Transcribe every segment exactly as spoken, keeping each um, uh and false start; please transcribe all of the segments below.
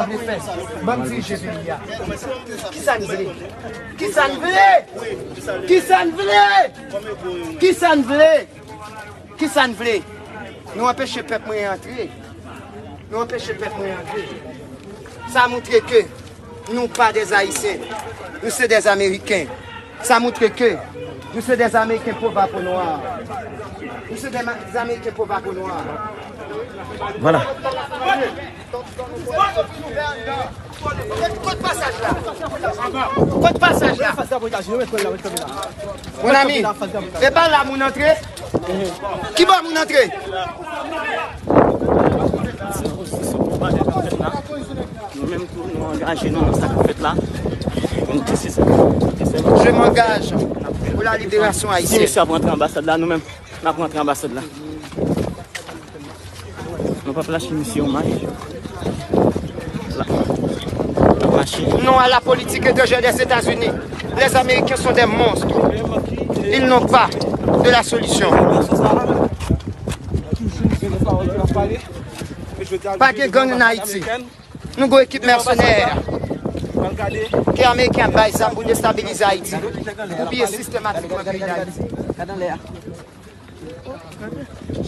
vle fè? Ban m dirije peyi a. Kisa n vle? Kisa n vle? Kisa n vle? Kisa n vle? Kisa n vle? Nou anpeche pèp mwen antre. Nou anpeche pèp mwen antre. Sa montre ke nou pa des Ayisyen. Nou se des Ameriken. Sa montre ke nou se des Ameriken po va po nwa. Nou se des ma- des Ameriken po va po nwa. Vwala. Kot pasaj la? Kot pasaj la? Mon ami, e pa la moun antre? Ki bò moun antre? Nou menm tou, nou angaje nou nan sa k ap fèt la. Nou di se sa. Je m'engage pour la libération haïtienne. Si misye ap rantre anbasad la, nou menm, n ap rantre anbasad la. Nou p ap lache misye omaj. La. N ap mache. Non à la politique étrangère des États-Unis. Les Américains sont des monstres. Ils n'ont pas de la solution. Pa gen gang ann Ayiti. Nou gon ekip mèsenè ke Ameriken ap bay zam pou destabilize Ayiti, pou piye sistematikman peyi Dayiti.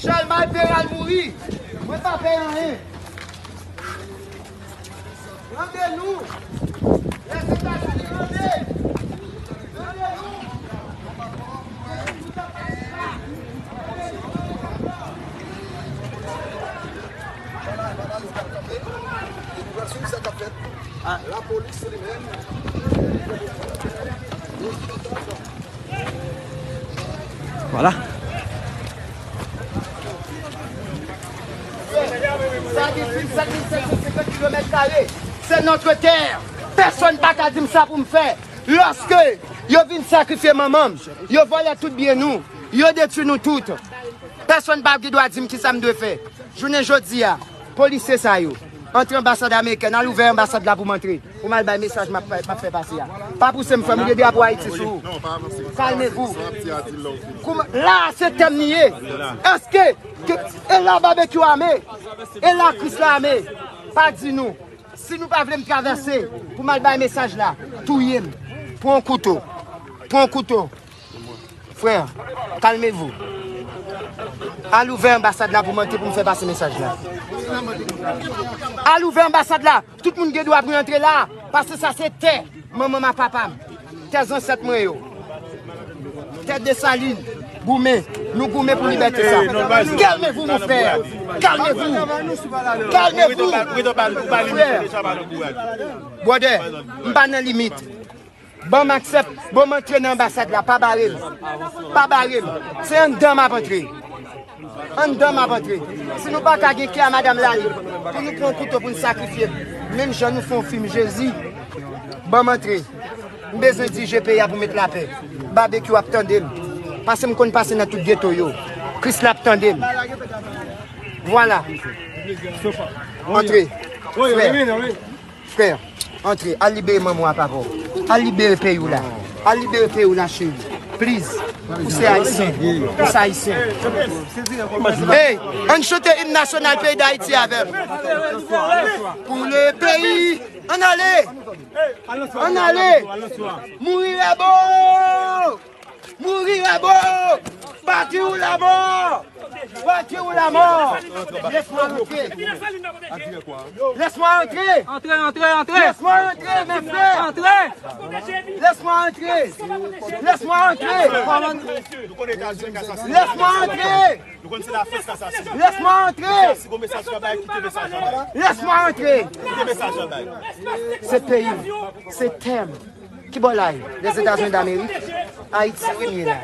Chalmay Peral mouri. Mwen pa pè anyen. Rande nou. Lèzetazini rande. Rande nou. Lapolis li menm. Vwala. Sa gen plis sèt mil sèt san senkant kilomèt kare. C'est notre terre. Pèsonn pa ka di m sa pou m fè. Lòske yo vin sakrifye manman m, yo vòlè tout byen nou, yo detwi nou tout. Pèsonn pa gen dwa di m kisa m dwe fè. Jounen jodi a, polisye sa yo antre anbasad amerikèn, al ouvè anbasad la pou m antre, pou m al bay mesaj m ap, m ap fè pase a. Pa pouse m, frè m, ou gen drapo Ayiti sou ou. Kalmevou. Kouman, la a se tèm li ye. Èske ke, e la babekyou ame? E la Kris la ame? Pa di nou. Si nou pa vle m travèse pou m al bay mesaj la, touye m. Pran yon kouto. Pran yon kouto. Frè, kalmevou. Al ouvè anbasad la pou m antre pou m fè pase mesaj la. Al ouvè anbasad la. Tout moun gen dwa pou rantre la. Paske sa se tè manman m ak papa m. Tè zansèt mwen yo. Tè Desalin. Goumen. Nou goumen pou libète sa. Calmez-vous, mon frère. Calmez-vous. Calmez-vous. Frè. Brother, m pa nan limit. Ban m aksè, ban m antre nan anbasad la, pa bare m. Pa bare m. Se anndan m ap antre. Anndan m ap antre. Si nou pa ka gen kè a madanm Lalib, pou nou pran kouto pou n sakrifye m, menm jan nou fè yon fim Jezi, ban m antre. M bezwen dirije peyi a pou met lapè. Babekyou ap tande m. Paske m konn pase nan tout geto yo. Kris la ap tande m. Vwala. Antre. Frè. Frè, antre, al libere manman w ak papa w. Al libere peyi w la. Al libere peyi w la, cheri. Please. Ou se ayisyen. Ou se ayisyen. Hey, ann chante im nasyonal peyi Dayiti avè m. Pou le peyi. Ann ale. Ann ale. Mouri Rebou! Mourir à bord! Partir ou la mort! Partir ou la mort! Laisse-moi rentrer! Laisse-moi entrer! Entrez, entrez, entrez! Laisse-moi entrer, mes frères! Entrez! Laisse-moi entrer! Laisse-moi entrer! Laisse-moi entrer! Laisse-moi entrer! Laisse-moi entrer! Se peyi, se tèm. Ki bò la ye? Lèzetazini Damerik, Ayiti wi m ye la.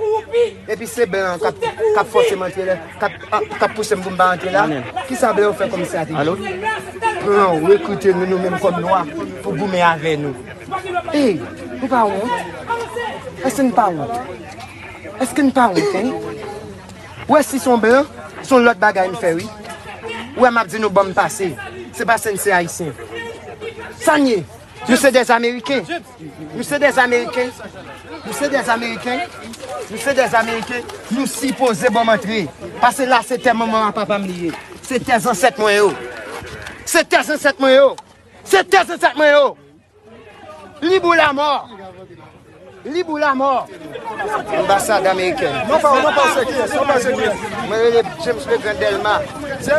Epi se blan an k ap, k ap fòse m antre la, k ap, k ap pouse m pou m pa antre la. Kisa blan yo fè kòm estrategi? Blan yo rekrite nou, nou menm kòm nwa, pou goumen avè nou. Ey, nou pa wont? Èske n pa wont? Èske n pa wont, en? Ou wè si se yon blan, se yon lòt bagay n fè wi. Ou wè m ap di nou ban m pase. Se paske n se ayisyen. Sa n ye? Nou se dèz Ameriken. Nou se dèz Ameriken. Nou se dèz Ameriken. Nou se dèz Ameriken. Nou sipoze ban m antre. Paske la se tè manman ak papa m li ye. Se tè zansèt mwen yo. Se tè zansèt mwen yo. Se tè zansèt mwen yo. Lib ou lamò. Lib ou lamò. Anbasad amerikèn. Non pa, non pa, se kiyès? Non pa, se kiyès? Mwen rele James Legrand Delma.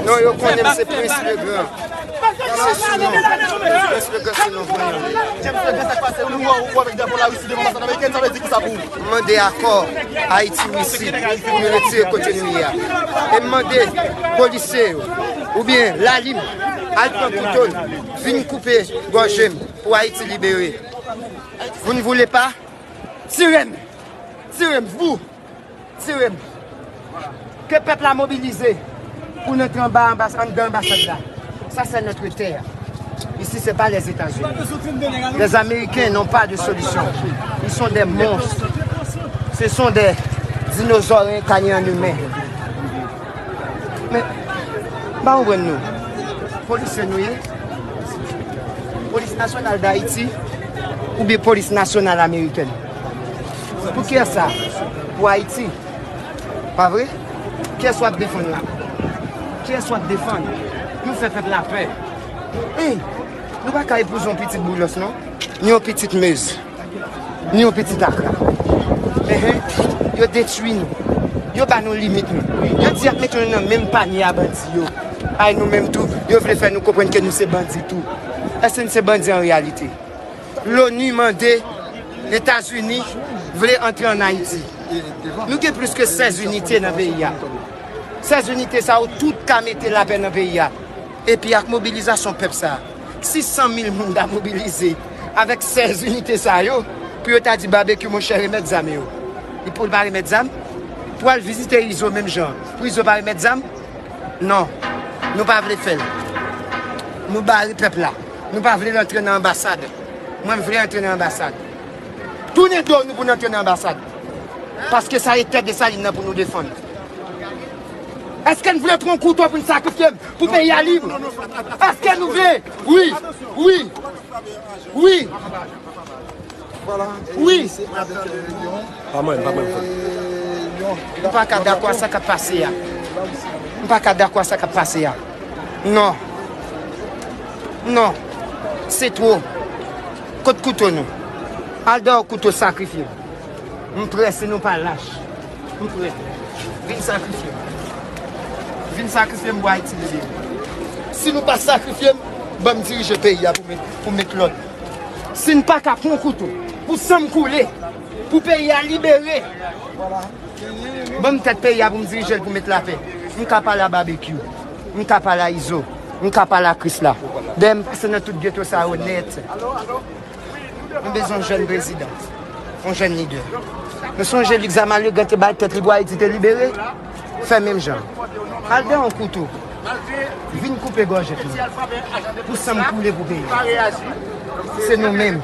Non, yo konnen m se Prince Legrand. Se sou non. Prince Legrand se non mwen. James Legrand, sa k pase? Ou wè, ou wè avèk drapo Larisi devan anbasad amerikèn, sa vle di kisa pou ou? M mande akò Ayiti Risi pou nou retire kote nou ye a. E m mande polisye yo, oubyen Lalim, al pran kouto n, vin koupe gòje m pou Ayiti libere. Vous ne voulez pas? Tire m! Tire m! Vous! Tire m! Ke pèp la mobilize pou n antre anba anbas-, anndan anbasad la. Ça, c'est notre terre. Ici, c'est pas les États-Unis. Les Américains n'ont pas de solution. Ils sont des monstres. Ce sont des dinosaures incarnés en humain. Men, m pa konprann nou. Polisye nou ye? Polis Nasyonal Dayiti oubyen Polis Nasyonal Amerikèn? Pou kiyès sa? Pou Ayiti. Pa vre? Kiyès w ap defann la? Kiyès w ap defann? Nou fè pèp la pè. Ey, nou pa ka epouze yon pitit Boulos, non. Ni yon pitit Mez. Ni yon pitit Akra. Enhen. Yo detwi nou. Yo ba nou limit nou. Yo di y ap mete nou nan menm panye a bandi yo. Ay, nou menm tou, yo vle fè nou konprann ke nou se bandi tou. Èske n se bandi an reyalite? Loni mande, Etazini vle antre ann Ayiti. Nou gen plis ke sèz inite nan peyi a. Sèz inite sa yo tout ka mete lapè nan peyi a. Epi ak mobilizasyon pèp sa a, sis san mil moun ta mobilize avèk sèz inite sa yo, pou yo ta di Babekyou, monchè, remèt zam yo. Li pou l pa remèt zam? Pou al vizite Izo menm jan, pou Izo pa remèt zam? Non, nou pa vle fè l. Nou bare pèp la. Nou pa vle l antre nan anbasad. Mwen, m vle antre nan anbasad. Tounen do nou pou n antre nan anbasad. Paske sa e tè Desalin nan pou nou defann. Èske n vle pran kouto pou n sakrifye pou peyi a lib? Èske nou vle? Wi, wi, wi. Wi. Pa mwen, pa mwen, frè. M pa ka dakò a sa k ap pase a. M pa ka dakò a sa k ap pase a. Non. Non. Se two. Kot kouto nou? Al dèyè kouto sakrifye. M prè si nou pa lach. M prè. Vin sakrifye m. Vin sakrifye m pou Ayiti libere. Si nou pa sakrifye m, ban m dirije peyi a pou met, pou met lòd. Si n pa ka pran kouto, pou san m koule, pou peyi a libere, ban m tèt peyi a pou m dirije l, pou met lapè. M ka pale a Babekyou. M ka pale a Izo. M ka pale a Krisla. Dèyè m pase nan tout geto sa yo nèt. Nou bezwen yon jèn prezidan, yon jèn lidè. Nou sonje Luc Zamal, yo gen te bay tèt li pou Ayiti te libere? Fè menm jan. Al dèyè yon kouto. Vin koupe gòj nou. Pou san m koule pou peyi a. Se nou menm.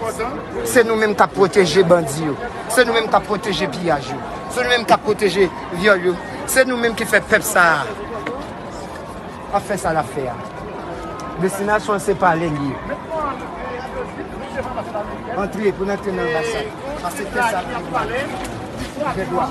Se nou menm k ap pwoteje bandi yo. Se nou menm k ap pwoteje piyaj yo. Se nou menm k ap pwoteje vyòl yo. Se nou menm ki fè pèp sa a ap fè sa l ap fè a. Destinasyon se pale l ye. Antre, pou n antre nan anbasad. Pase tè sa pou nou. Fè dwa.